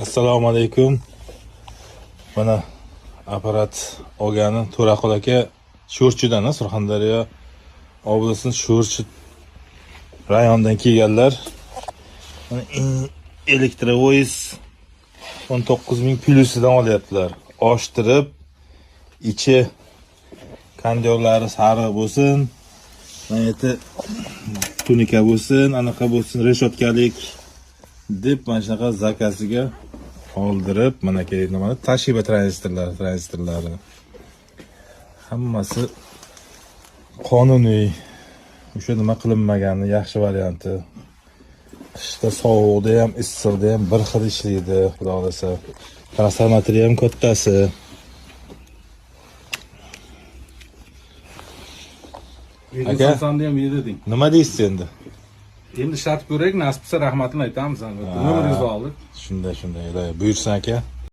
Assalomu alaykum. Mana apparat olgani To'raqul aka Sho'rchidan, Surxondaryo oblastini Sho'rchi rayonidan kelganlar. Mana elektrovoice 19 000 plyusidan olyaptilar. Oshtirib, ichi kondyorlari sariq bo'lsin, mana yerda tunika bo'lsin, anaqa bo'lsin, reshotkalik deb mana shunaqa zakaziga oldirib, mana keyin nimani, Toshiba tranzistorlari hammasi qonuniy, o'sha nima qilinmagani yaxshi varianti. Qishda sovuqda ham, issiqda ham bir xil ishlaydi, xudo xohlasa. Transformatori ham kattasi. Aka. Aka ham yeding. Nima deysiz endi? Endi ishlatib ko'raylik, nasib qilsa rahmatini aytamiz albatta. Nomeringizni oldik. Shunday, iloyo buyursin, aka.